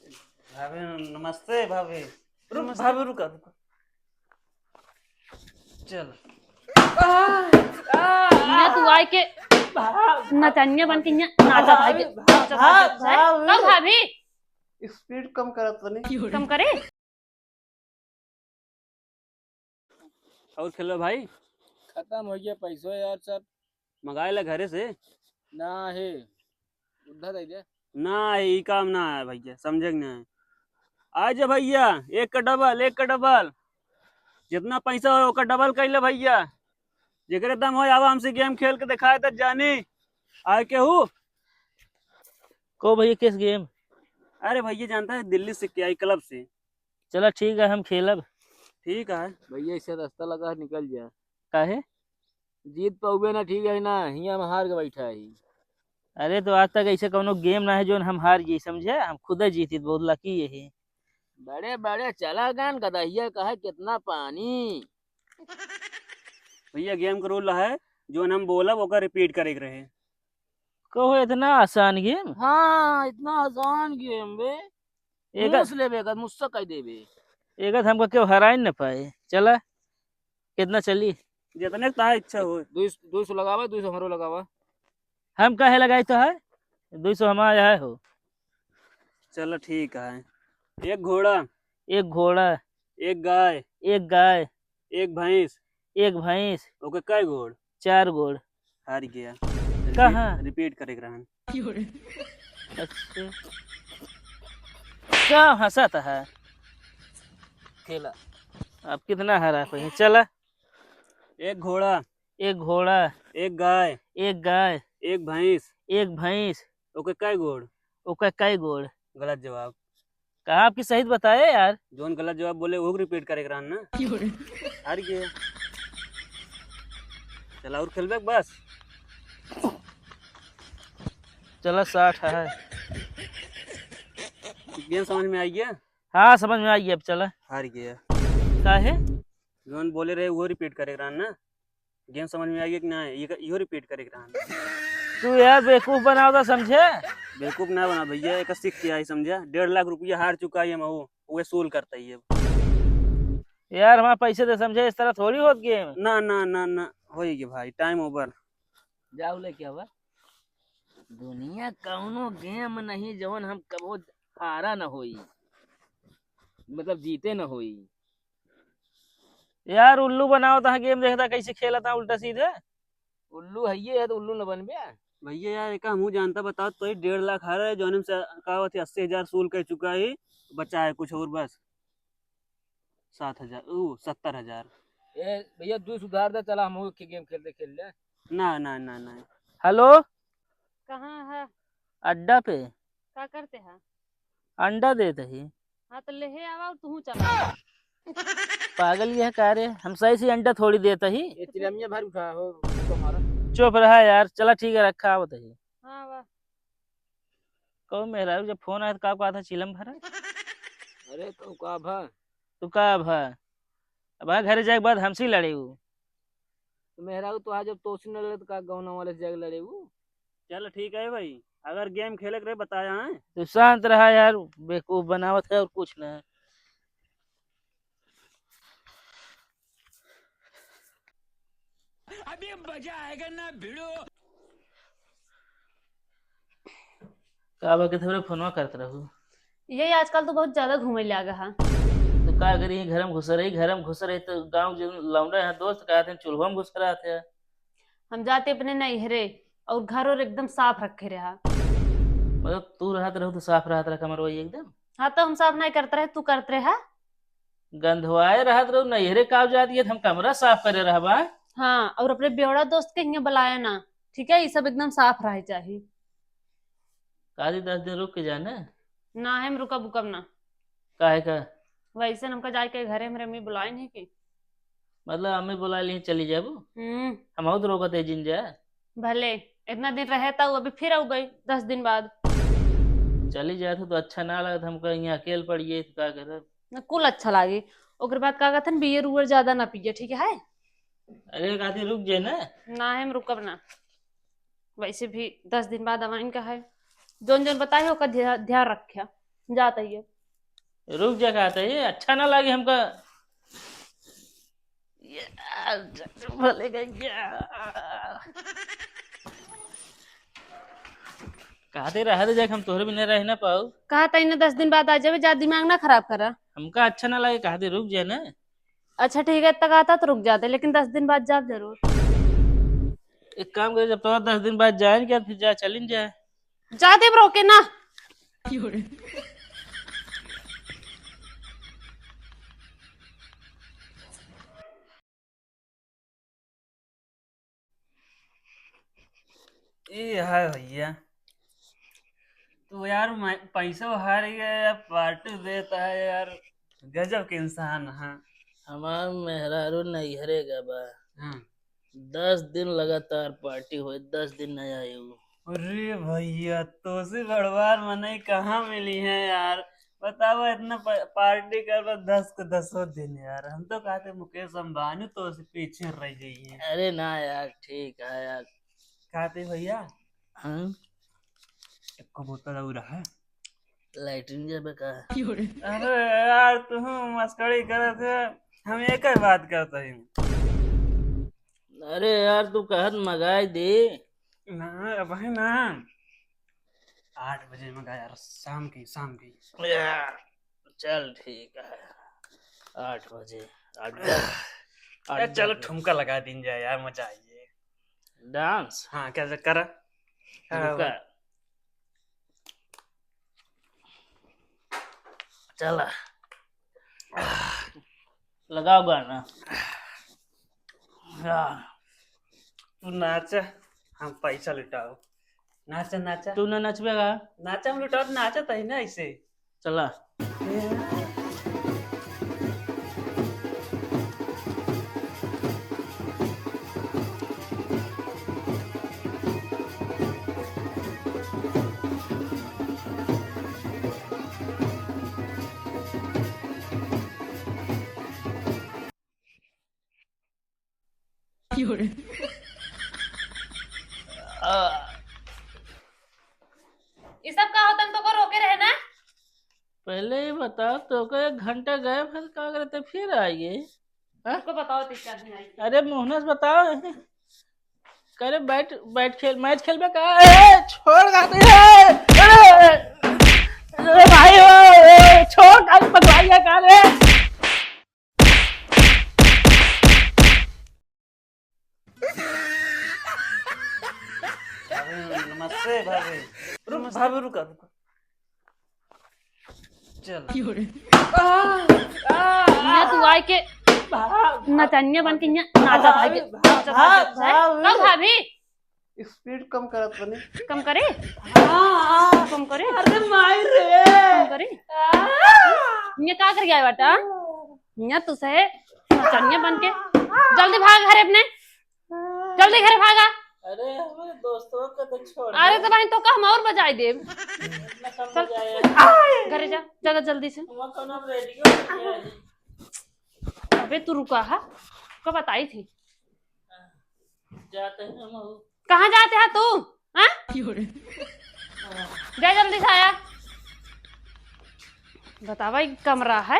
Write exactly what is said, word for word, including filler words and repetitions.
भाभी, नमस्ते भाभी। रुक नमस्ते। भाभी, रुका, रुका। चल। ना तू आए के नचनिया बन के यहाँ नाचा भाई, नाचा भाई, भाई। कब भाभी? Speed कम करत तनी। कम करे? और खेलो भाई? खत्म हो गया पैसो यार सब। मंगाए ला घरे से? ना है, उद्धा दे दे। ना है, ई काम ना है भैया, समझे के ना है। आ जा भैया, एक का double, एक का double, जितना पैसा हो ओकर double कर ले भैया। जेकरे दम हो आवा हमसे game खेल के दिखाए त जानी। आए केहू? को भैया, किस game? अरे भैया, जानता है, दिल्ली से क्या club से। चला ठीक है, हम खेलब। ठीक है। भैया, इसे रास्ता लगा है, निकल जा। काहे? जीत पाउबे ना, ठीक है ना, हियाँ हम हार के बैठा ही। अरे तो आज तक ऐसे कौनो game ना है जोन हम हार जी, समझे? हम खुदे जीती, बहुत lucky यही। बड़े बड़े चला गन गदहिया कहे कितना पानी। भैया, game का rule है, जोन हम बोलब ओकर repeat करे के रहे। कहो, इतना आसान game? हाँ, इतना आसान game बे। एक मुस लेबे का, मुस्सा कह देबे। एक हमको क्यों हराई न पाए। चला, कितना चली? जितने का इच्छा हो। दो सौ, दो सौ लगावा, दो सौ हमरो लगावा। हम काहे लगाई तो है? दो सौ हमारा है हो। चलो ठीक है। एक घोड़ा। एक घोड़ा। एक गाय। एक गाय। एक भैंस। एक भैंस। ओके कै गोड़? चार गोड़। हार गया। कहाँ? Repeat, repeat करे के रहन। अच्छा। क्या हंसत है? खेला। अब कितना हरा कोई? चला। एक घोड़ा। एक घोड़ा। एक गाय। एक गाय। एक भैंस। एक भैंस। ओके कै गोड़? ओके कै गोड़? गलत जवाब। कहाँ आपकी सही बताए यार? जोन गलत जवाब बोले, वो repeat करे के रहन ना। हार गए। चला, और खेलबे बस? चला, साठ है। Game समझ में आई गया? हाँ, समझ में आई गया, अब चला। हार गया। काहे? जोन बोले रहे, वो repeat करे के रहन ना। Game समझ में आई गया कि ना? ये, इहो repeat करे के रहन। तू यार बेवकूफ बनावता, समझे? बेवकूफ ना बना भैया, एक सीख के आई, समझा? डेढ़ लाख रुपया हार चुका है हम, वो, वो वसूल करता ही अब। यार, हमारा पैसे दे, समझे? इस तरह थोड़ी होत game। ना, ना, ना, ना, होई गया भाई, time over। जाओ लेके आवा। दुनिया कौनो game नहीं जवन हम कबो हारा न होई, मतलब जीते न होई। यार उल्लू बनावत है, game देखता कैसे खेलत है उल्टा सीधे। उल्लू है ये है तो उल्लू न बनबे। भैया यार, एक हमहू जानता, बताओ तो, डेढ़ लाख हारा है, जौन से का होत है, अस्सी हजार सूल कर चुका है, बचा है कुछ और बस। सात हजार, ऊ, सत्तर हजार। ए, भैया, दो सौ उधार दे, चला, हम खे-, game खेलते खेल ले। ना, ना, ना, ना। Hello? कहाँ है? अड्डा पे। का करते हैं? अंडा देत ही। हाँ, तो लेहे आवा और तू चला। पागल ये है का रे? हम सही से अंडा थोड़ी देत ही। ये चिलमिया भर उठा हो, तुम्हारा। चुप रहा यार, चला ठीक है, रखा आवत ही। हाँ, वाह। कहो मेहरारू, जब फोन आया तो का कहा था, चिलम भरा? अरे तो का भा? तू का भा? अब घरे जाए के बाद हमसे ही लड़े उ। तो मेहरारू तो आज जब तोसी न लड़े तो का गौना वाले से जाके लड़े उ? चल ठीक है भाई, अगर game खेले के रहे बताया है। तू शांत रहा यार, बेवकूफ बनावत है और कुछ ना। अभी मजा आएगा ना भिड़ो। का बा, के थोड़े फोनवा करत रहू? यही आजकल तो बहुत ज्यादा घूमे लागा है। तो का करी, घर में घुस रही, घर में घुस रही तो गाँव जो लौंडे हैं दोस्त कहते हैं चूल्हा में घुस रहते हैं। हम जाते अपने नैहरे और घर और एकदम साफ रखे रहा। मतलब तू रहत रहू तो साफ रहत रहा कमरवा एकदम? हाँ, तो हम साफ नहीं करत रहे, तू करत रहे हा? गंधवाए रहत रहू, नैहरे का जात ये हम कमरा साफ करे रहबा। हाँ, और अपने बेवड़ा दोस्त के हियाँ बुलाया ना, ठीक है? ये सब एकदम साफ रहे चाही। काजी, दस दिन रुक के जाना। ना, हम रुकब उकब ना। काहे का? वैसे हमका जाए के घरे, हमरे अम्मी बुलाए नहीं की। मतलब अम्मी बुला ली, चली जाबू? हम्म। हम बहुत रोकत है जिन जा। भले, इतना दिन रहे था, अभी फिर आ गई दस दिन बाद। चली जात हो तो अच्छा ना लगत, हमका यहाँ अकेल पड़ गई तो का करब? ना, कुल अच्छा लागे। ओकर बाद का कहत हन, बियर उयर ज्यादा ना पिए, ठीक है? अरे काजी, रुक जाए ना। ना, हम रुकब ना। वैसे भी दस दिन बाद अवाइन का है, जोन जोन बताए हो, ओकर ध्या-, ध्यान रख्या। जात ही है। रुक जा, कहत ही, अच्छा ना लागे हमका। ये, भले गई क्या? कहत ही, रहे दे, जाके हम तोहरे बिना रह ना पाऊ। कहत ही ना, दस दिन बाद आ जाबे, जा दिमाग ना खराब करा। हमका अच्छा ना लागे, कहत ही, रुक जा ना। अच्छा ठीक है, इतना कहत ही तो रुक जाते, लेकिन दस दिन बाद जाब जरूर। एक काम करे, जब तोहरा दस दिन बाद जाए के, फिर जा, चलिन जाए। जा दे रोके ना। ए हाय भैया, तू यार, मैं पैसा हार गया यार, पार्टी देता है यार, गजब के इंसान है। हमार मेहरारू नैहरे गा बा। हाँ। दस दिन लगातार पार्टी होए, दस दिन नहीं आए वो। अरे भैया, तोसे बड़वार मनई कहाँ मिली है यार? बतावा, इतना प-, पार्टी कर बा, दस के दसों दिन यार। हम तो कहते मुकेश अंबानी तोसे पीछे रह गई है। अरे ना यार, ठीक है यार। कहते भैया, हाँ? एको बोतल और है? लैट्रिन जाबे का? अरे यार, तू मस्करी करत है, हम एक ही बात करते हैं। अरे यार, तू कहत मगाई दे। ना, अब है ना, आठ बजे मगा यार, शाम की, शाम की। यार, चल ठीक है, आठ बजे, आठ बजे, ए, आठ चलो बजे। ठुमका लगा दीन जाए यार, मजा आइए। डांस? हाँ, कैसे करा? हाँ, रुका। भाई। चला। लगाओ गाना। हाँ। तू नाचा, हम पैसा लुटाओ। नाचा, नाचा। तू ना नचबे का? नाचा, हम लुटाओ, नाचा तही ना ऐसे। चला। आ। ई सब का होता, हम तोको रोके रहे ना। पहले ही बताओ, तोको एक घंटा गए, फिर का करते, फिर आइए। हाँ? तुमको बताओ, दिक्कत नहीं आई। अरे मोहना से बताओ। करे बैठ, बैठ खेल, मैच खेलबे का? ए, छोड़ का दे, ए, अरे, अरे भाई, ओ, ए, छोड़ का, पकड़ाइए का रे? अरे, नमस्ते भाभी। रुक, भाभी, रुका, रुका। चल। आ, आ, यहाँ तू आए के भाग, नचनिया बन के यहाँ नाचा भाग, भाभी, भाग, नाचा भाग, भाग, भाग। कब भाभी? Speed कम करत बने। कम करे? हाँ, हाँ। कम करे? अरे माई रे। कम करे? हाँ। ये का कर गया बेटा? ये तू से नचनिया बन के। जल्दी भाग घरे अपने। जल्दी घरे भागा। अरे हमारे दोस्तों को तो छोड़ अरे दे। तो बहन तो का हम और बजाई देब। इतना कम चल। बजाए। घरे जा, जगह जल्दी से। वहाँ कौन अब रेडियो में क्या है? अबे तू रुका हा, का बताई थी? जाते हैं हम। कहाँ जाते है तू? हाँ? जा जल्दी से आया। बतावा, ई कमरा है,